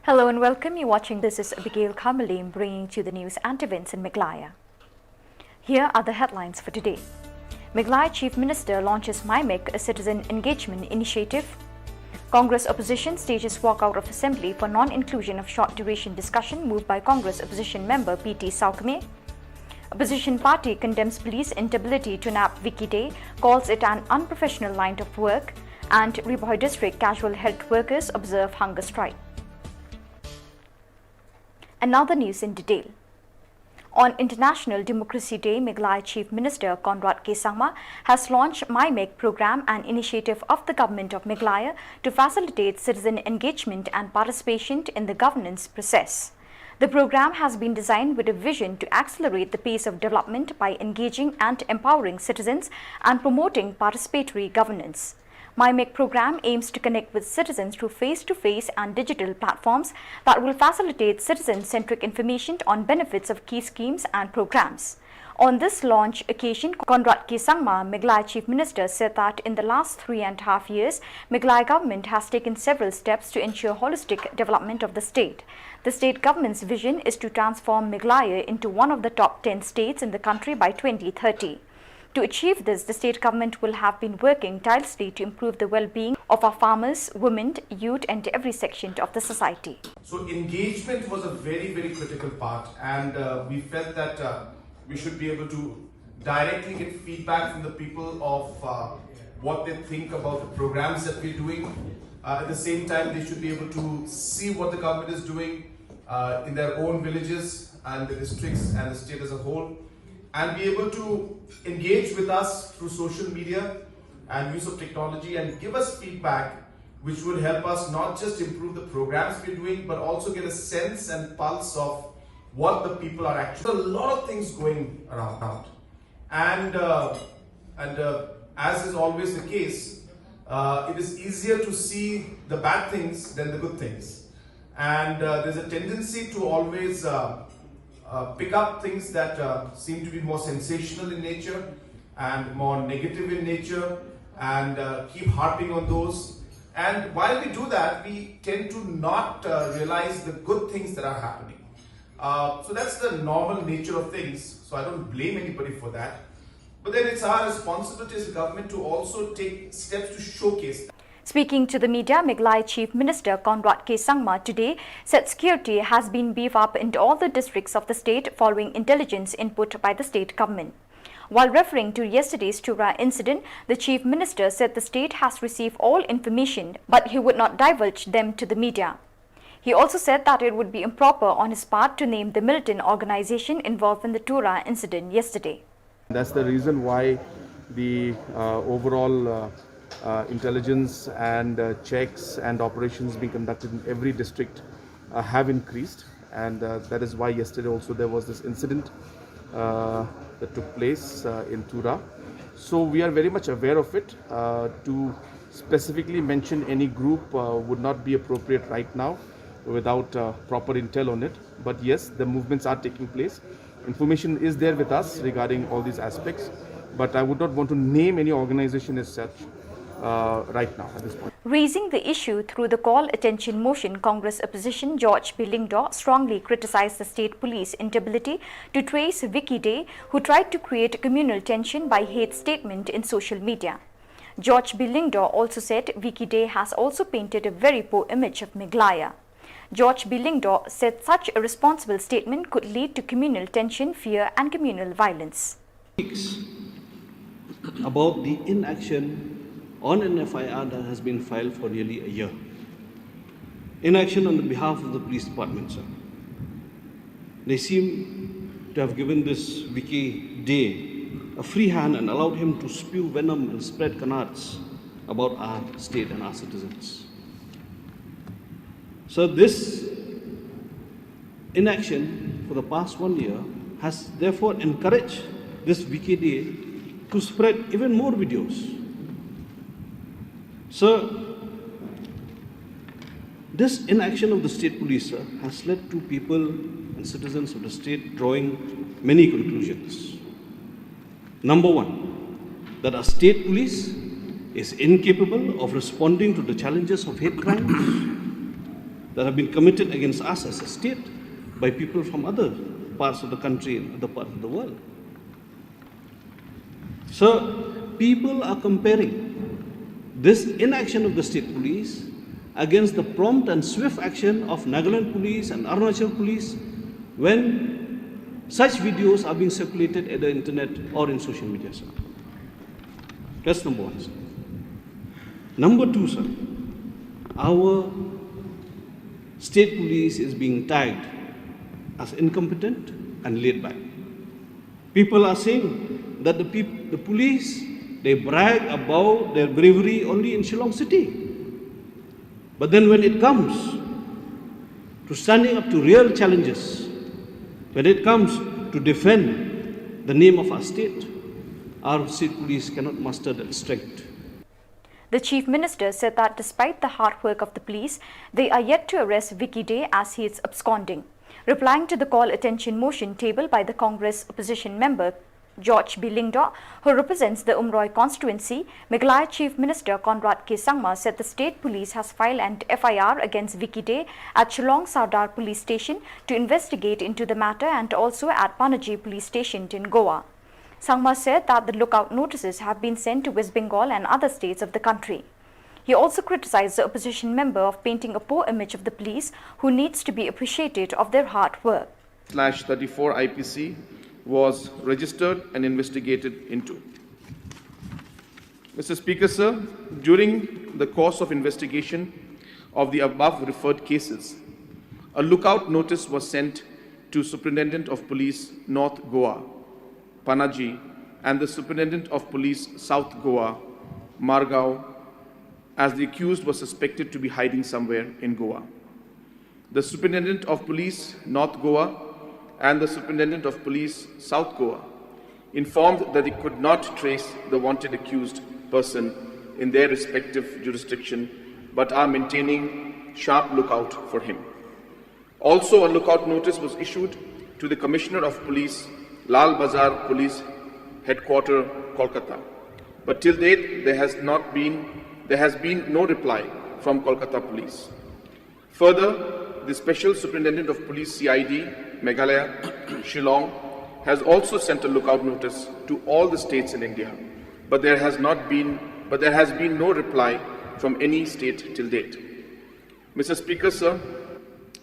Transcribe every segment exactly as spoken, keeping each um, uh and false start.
Hello and welcome. You're watching This Is Abigail Kharmalim bringing to you the news and events in Meghalaya. Here are the headlines for today. Meghalaya Chief Minister launches MyMech, a citizen engagement initiative. Congress opposition stages walkout of assembly for non-inclusion of short duration discussion moved by Congress opposition member P T Sawkmie. Opposition party condemns police inability to nab Vicky Dey, calls it an unprofessional line of work, and Ri Bhoi District casual health workers observe hunger strike. And now the news in detail. On International Democracy Day, Meghalaya Chief Minister Conrad K Sangma has launched MyMech program, an initiative of the Government of Meghalaya to facilitate citizen engagement and participation in the governance process. The program has been designed with a vision to accelerate the pace of development by engaging and empowering citizens and promoting participatory governance. MyMech program aims to connect with citizens through face-to-face and digital platforms that will facilitate citizen-centric information on benefits of key schemes and programs. On this launch occasion, Conrad K Sangma, Meghalaya Chief Minister, said that in the last three and a half years, Meghalaya government has taken several steps to ensure holistic development of the state. The state government's vision is to transform Meghalaya into one of the top ten states in the country by twenty thirty. To achieve this, the state government will have been working tirelessly to improve the well-being of our farmers, women, youth, and every section of the society. So engagement was a very, very critical part, and uh, we felt that uh, we should be able to directly get feedback from the people of uh, what they think about the programs that we're doing. Uh, at the same time, they should be able to see what the government is doing uh, in their own villages and the districts and the state as a whole, and be able to engage with us through social media and use of technology and give us feedback, which will help us not just improve the programs we're doing, but also get a sense and pulse of what the people are actually. A lot of things going around. And, uh, and uh, as is always the case, uh, it is easier to see the bad things than the good things. And uh, there's a tendency to always uh, uh, pick up things that uh, seem to be more sensational in nature and more negative in nature and uh, keep harping on those. And while we do that, we tend to not uh, realize the good things that are happening. Uh, so that's the normal nature of things. So I don't blame anybody for that. But then it's our responsibility as a government to also take steps to showcase that. Speaking to the media, Meghalaya Chief Minister Conrad K Sangma today said security has been beefed up in all the districts of the state following intelligence input by the state government. While referring to yesterday's Tura incident, the Chief Minister said the state has received all information, but he would not divulge them to the media. He also said that it would be improper on his part to name the militant organization involved in the Tura incident yesterday. That's the reason why the uh, overall uh, uh, intelligence and uh, checks and operations being conducted in every district uh, have increased, and uh, that is why yesterday also there was this incident uh, that took place uh, in Tura. So we are very much aware of it. Uh, to specifically mention any group uh, would not be appropriate right now without uh, proper intel on it. But yes, the movements are taking place. Information is there with us regarding all these aspects, but I would not want to name any organization as such uh, right now at this point. Raising the issue through the call attention motion, Congress opposition George B Lyngdoh strongly criticized the state police inability to trace Vicky Dey, who tried to create communal tension by hate statement in social media. George B Lyngdoh also said Vicky Dey has also painted a very poor image of Meghalaya. George B Lyngdoh said such a responsible statement could lead to communal tension, fear, and communal violence. Speaks about the inaction on an F I R that has been filed for nearly a year. Inaction on the behalf of the police department, sir. They seem to have given this Vicky Dey a free hand and allowed him to spew venom and spread canards about our state and our citizens. So this inaction for the past one year has therefore encouraged this Vicky Dey to spread even more videos. So this inaction of the state police, sir, has led to people and citizens of the state drawing many conclusions. Number one, that our state police is incapable of responding to the challenges of hate crimes. that have been committed against us as a state by people from other parts of the country and other parts of the world. So people are comparing this inaction of the state police against the prompt and swift action of Nagaland police and Arunachal police when such videos are being circulated at the internet or in social media. Sir. That's number one, sir. Number two, sir, our state police is being tagged as incompetent and laid back. People are saying that the, peop- the police, they brag about their bravery only in Shillong city. But then when it comes to standing up to real challenges, when it comes to defend the name of our state, our state police cannot muster that strength. The Chief Minister said that despite the hard work of the police, they are yet to arrest Vicky Dey as he is absconding. Replying to the call attention motion tabled by the Congress opposition member George B Lyngdoh, who represents the Umroi constituency, Meghalaya Chief Minister Conrad K Sangma said the state police has filed an F I R against Vicky Dey at Shillong Sardar Police Station to investigate into the matter and also at Panaji Police Station in Goa. Sangma said that the lookout notices have been sent to West Bengal and other states of the country. He also criticized the opposition member of painting a poor image of the police, who needs to be appreciated of their hard work. Slash thirty-four I P C was registered and investigated into. Mister Speaker, sir, during the course of investigation of the above referred cases, a lookout notice was sent to Superintendent of Police North Goa, Panaji, and the Superintendent of Police South Goa, Margao, as the accused was suspected to be hiding somewhere in Goa. The Superintendent of Police North Goa and the Superintendent of Police South Goa informed that they could not trace the wanted accused person in their respective jurisdiction but are maintaining sharp lookout for him. Also, a lookout notice was issued to the Commissioner of Police, Lal Bazar Police Headquarter, Kolkata. But till date, there has not been there has been no reply from Kolkata Police. Further, the Special Superintendent of Police C I D, Meghalaya, Shillong, has also sent a lookout notice to all the states in India, but there has not been but there has been no reply from any state till date. Mister Speaker, sir,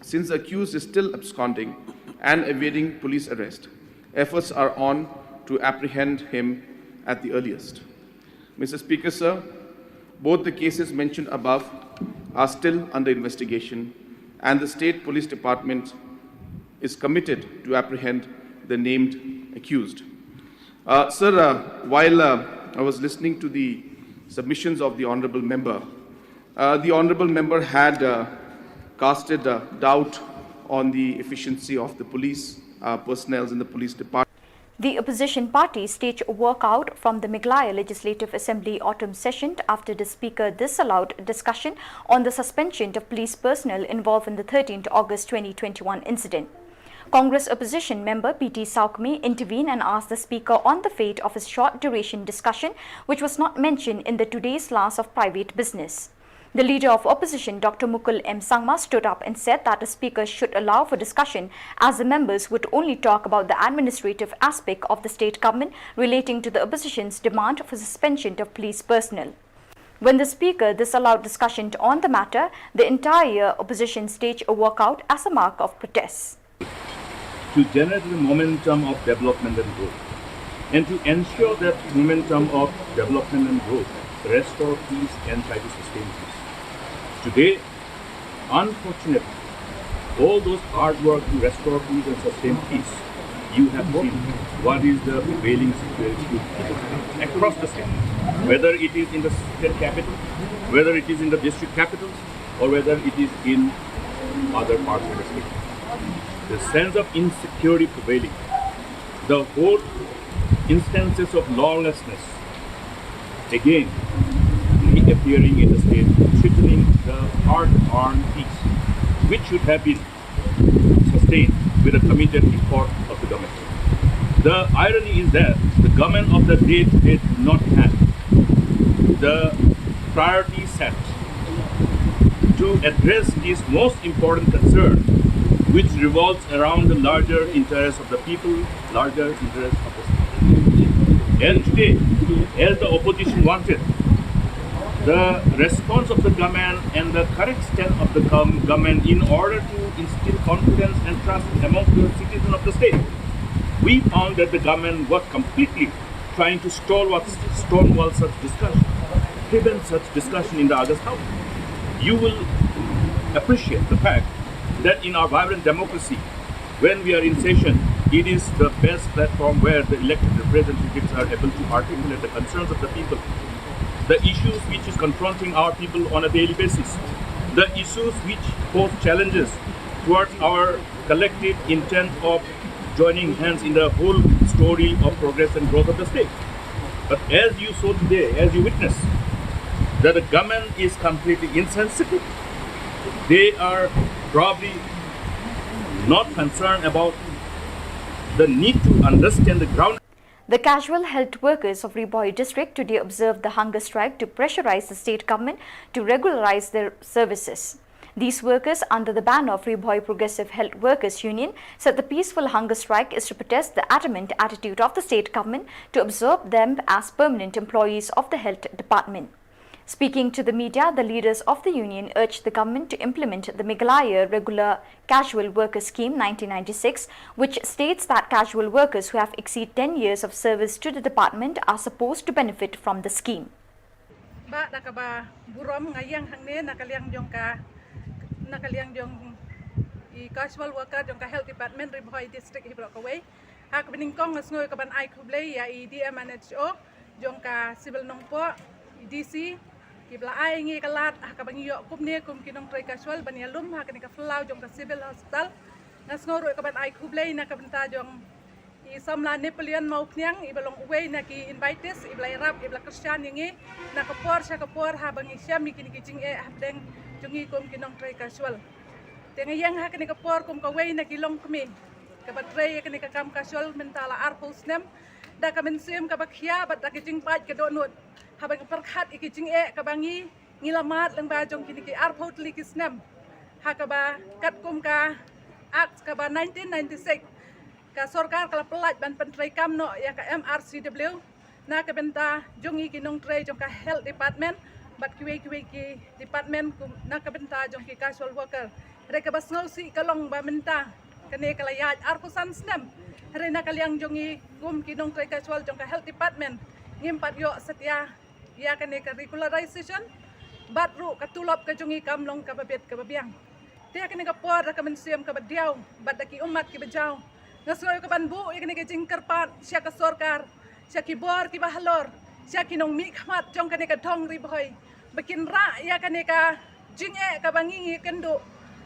since the accused is still absconding and evading police arrest, efforts are on to apprehend him at the earliest. Mister Speaker, sir, both the cases mentioned above are still under investigation, and the State Police Department is committed to apprehend the named accused. Uh, sir, uh, while uh, I was listening to the submissions of the Honorable Member, uh, the Honorable Member had uh, casted uh, doubt on the efficiency of the police uh, personnel in the police department. The opposition party staged a walkout from the Meghalaya Legislative Assembly autumn session after the speaker disallowed discussion on the suspension of police personnel involved in the thirteenth August twenty twenty-one incident. Congress opposition member P T Sawkmie intervened and asked the speaker on the fate of his short duration discussion, which was not mentioned in the today's last of private business. The leader of opposition, Doctor Mukul M Sangma, stood up and said that the speaker should allow for discussion, as the members would only talk about the administrative aspect of the state government relating to the opposition's demand for suspension of police personnel. When the speaker disallowed discussion on the matter, the entire opposition staged a walkout as a mark of protest. To generate the momentum of development and growth, and to ensure that momentum of development and growth restore peace and try to sustain peace. Today, unfortunately, all those hard work to restore peace and sustain peace, you have seen what is the prevailing situation across the state, whether it is in the state capital, whether it is in the district capitals, or whether it is in other parts of the state. The sense of insecurity prevailing, the whole instances of lawlessness again reappearing in the state, threatening the hard-earned peace, which should have been sustained with a committed effort of the government. The irony is that the government of the day did not have the priority set to address this most important concern, which revolves around the larger interests of the people, larger interests of the state. And today, as the opposition wanted, the response of the government and the correct stand of the gov- government in order to instill confidence and trust among the citizens of the state, we found that the government was completely trying to stalwart, stonewall such discussion, prevent such discussion in the August House. You will appreciate the fact that in our vibrant democracy, when we are in session, it is the best platform where the elected representatives are able to articulate the concerns of the people, the issues which is confronting our people on a daily basis, the issues which pose challenges towards our collective intent of joining hands in the whole story of progress and growth of the state. But as you saw today, as you witness, that the government is completely insensitive. They are probably not concerned about the need to understand the ground. The casual health workers of Ri Bhoi district today observed the hunger strike to pressurize the state government to regularize their services. These workers, under the banner of Ri Bhoi Progressive Health Workers Union, said the peaceful hunger strike is to protest the adamant attitude of the state government to absorb them as permanent employees of the health department. Speaking to the media, the leaders of the union urged the government to implement the Meghalaya Regular Casual Worker Scheme nineteen ninety-six, which states that casual workers who have exceed ten years of service to the department are supposed to benefit from the scheme. Ba da kaba burom nga ïeng hangne na ka liang jong ka, na ka liang jong i casual worker jong ka health department Ri Bhoi district hi baroh kawei. Ha kaba nyngkong nga sngew ka ban ai khublei ïa i D M and H O jong ka Civil Nongpoh, i D C, kiba la ai ngi ka lad ha kaba ngi ïoh kumne kum ki nongtrei casual ban ïalum ha kane ka phyllaw jong ka Civil Hospital. Nga sngew ruh ka ban ai khublei na ka bynta jong i samla Napoleon Mawphniang iba long uwei na ki invitees iba la ïarap iba la kyrshan ïa ngi na ka por sha ka por haba ngi shem ïa kine ki jingeh hapdeng jong ngi kum ki nongtrei casual. Te nga ïeng ha kane ka por kum kawei na ki longkmie kaba trei ïa kane ka kam casual mynta la arphew snem da ka mynsiem kaba khia bad da ka jingpait ka dohnud haba ngi pyrkhat ïa ki jingeh kaba ngi ngi la mad lyngba jong kine ki arphew tylli ki snem. Ha kaba katkum ka Act kaba nineteen ninety-six ka sorkar ka la pyllait ban pyntreikam noh ïa ka M R C W na ka bynta jong ngi ki nongtrei jong ka health department bad kiwei kiwei ki department kum na ka bynta jong ki casual worker. Hynrei kaba sngewsih ka long ba mynta kane ka la ïaid arphew san snem. Hynrei na ka liang jong ngi kum ki nongtrei casual jong ka health department ngim pat ïoh satia ïa kane ka regularization bad ruh ka tulop ka jong ngi kam long kaba bit kaba biang. Te ha kane ka por da ka mynsiem kaba diaw bad da ki ummat kiba jaw nga sngew ka ban buh ïa kane ka jingkyrpad sha ka sorkar, sha ki bor kiba halor, sha ki nongmihkhmat jong kane ka dong Ri Bhoi ba kin rah ïa kane ka jingeh kaba ngi ngi kynduh,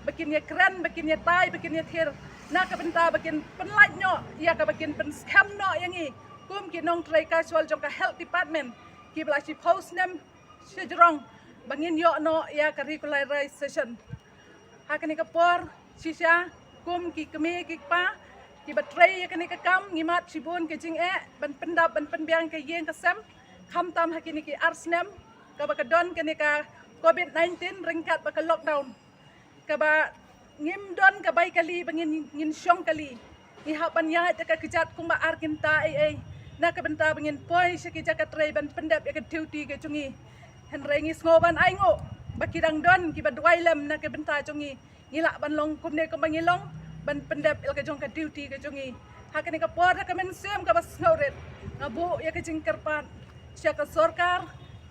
ba kin ïakren, ba kin ïatai, ba kin ïathir na ka bynta ba kin pynlait noh ïa kaba kin pynskhem noh ïa ngi kum ki nongtrei casual jong ka health department kiba la shiphew snem shajrong ba ngin ïoh noh ïa ka regularization. Ha kane ka por shisha kum ki kmie ki kpa kiba trei ïa kane ka kam ngi mad shibun ka jingeh ban pyndap ban pynbiang ka ïing ka sem khamtam ha kine ki ar snem kaba ka don kane ka covid nineteen ryngkat bad ka lockdown. Kaba ngim don ka bai kali ba ngin ngin shong kali. Ngi hap ban ïaid da ka kjat kumba ar kynta ei ei na ka bynta ba ngin poi sha ki jaka trei ban pyndep ïa ka duty ka jong ngi. Hynrei ngi sngew ban ai nguh ba ki dang don kiba duwai lem na ka bynta jong ngi. Ngi lah ban long kumne kumba ngi long ban pyndep ïa ka jong ka duty ka jong ngi. Ha kane ka por da ka mynsiem kaba sngewrit nga buh ïa ka jingkyrpad sha ka sorkar,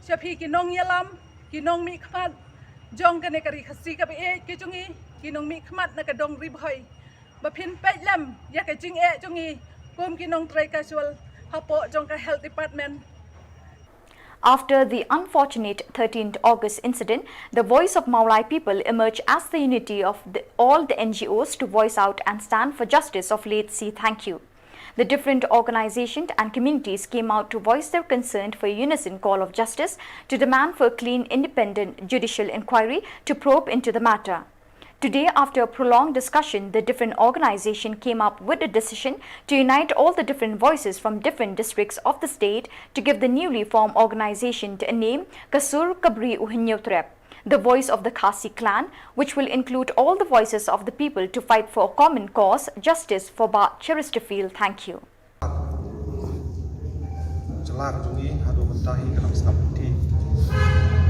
sha phi ki nongïalam, ki nongmihkhmat jong kane ka ri Khasi kaba ïeit ka jong ngi, ki nongmihkhmat na ka dong Ri Bhoi ba phin peit lem ïa ka jingeh jong ngi kum ki nongtrei casual hapoh jong ka health department. After the unfortunate thirteenth August incident, the voice of Mawlai people emerged as the unity of the, all the N G Os to voice out and stand for justice of late C. Thangkhiew. The different organizations and communities came out to voice their concern for a unison call of justice to demand for a clean, independent judicial inquiry to probe into the matter. Today, after a prolonged discussion, the different organization came up with a decision to unite all the different voices from different districts of the state to give the newly formed organization a name, Ka Sur Ka Bri U Hynñiewtrep. The voice of the Khasi clan, which will include all the voices of the people to fight for a common cause, justice for Bah Cheristerfield Thangkhiew. Jylla ka jong ngi haduh mynta hi ka dang sngap lynti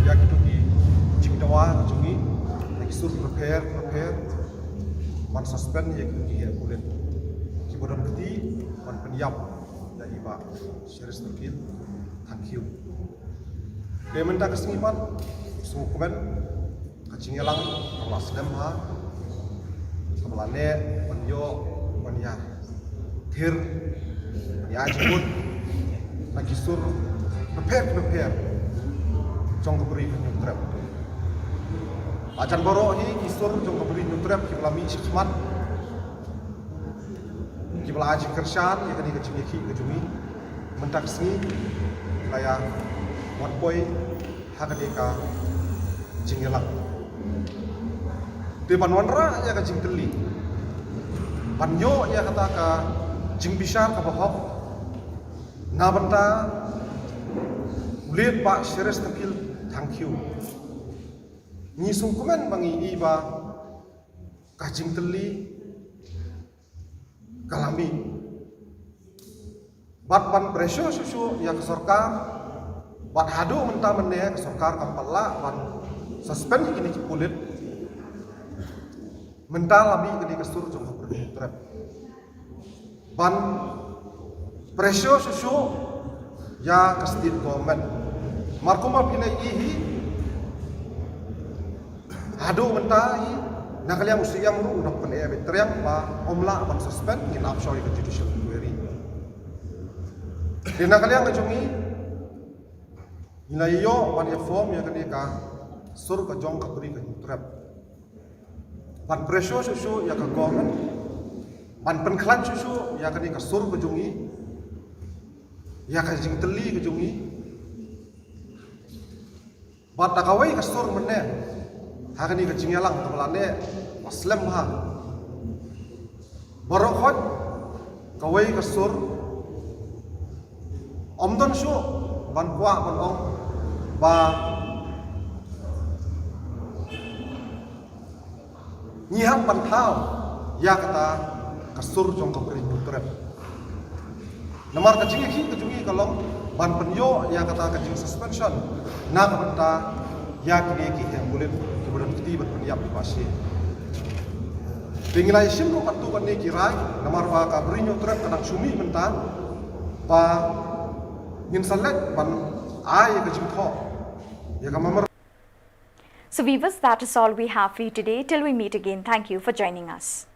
ïa kito ki jingdawa ka jong ngi na ki sur bapher bapher ban suspend ïa kito ki heh pulit kiba don kti ban pynïap ïa i Bah Cheristerfield Thangkhiew. Te mynta ka sngi pat sngewkmen ka jingïalang kaba la slem bha kaba la neh ban ïoh ban ïa thir ban ïa jingmut na ki sur bapher bapher jong ka Bri ka Hynñiewtrep. La jan baroh hi ki sur jong ka Bri Hynñiewtrep kiba la mih shakhmat kiba la ai jingkyrshan ïa kane ka jingïakhih ka jong ngi mynta ka sngi la ïa wan poi ha kane ka jingïalang. Te ban wanrah ïa ka jingkylli ban ïoh ïa kata ka jingbishar kaba hok na bynta u late Bah Cheristerfield Thangkhiew. Ngi sngewkmen ba ngi i ba ka jingkylli ka la mih. Bad ban pressure shuh shuh ïa ka sorkar bad haduh mynta mynne ka sorkar kam pat lah ban suspend ïa kine ki pulit. Mynta la mih kane ka sur jong ka Bri Hynñiewtrep ban pressure shuh shuh ïa ka state government. Mar kumba phi la ïohi hi haduh mynta hi na ka liang u Syiem ruh u dang pyneh beit triang ba ym lah ban suspend, ngin ap shoi ka judicial inquiry. Te na ka liang ka jong ngi ngi la ïoh ban ïa form ïa kane ka sur ka jong ka Bri ka Hynñiewtrep ban pressure shuh shuh ïa ka government ban pynkhlaiñ shuh shuh ïa kane ka sur ka jong ngi, ïa ka jingtylli ka jong ngi. Bad da kawei ka sur mynne ha kane ka jingïalang kaba la neh ba slem bha. Baroh khoit kawei ka sur ym don shuh ban kwah ban ong ba ngi hap ban thaw ïa kata ka sur jong ka Bri Hynñiewtrep. Namar ka jingïakhih ka jong ngi ka long ban pynïoh ïa kata ka jingsuspension na ka bynta ïa kine ki heh pulit kiba don kti ban pynïap ïa i Bah Che. Te ngi la ïashim ruh katto katne ki rai namar ba ka Bri Hynñiewtrep ka dang shu mih mynta ba ngin sa leit ban ai ïa ka jingthoh ïa ka memorandum. So viewers, that is all we have for you today. Till we meet again, thank you for joining us.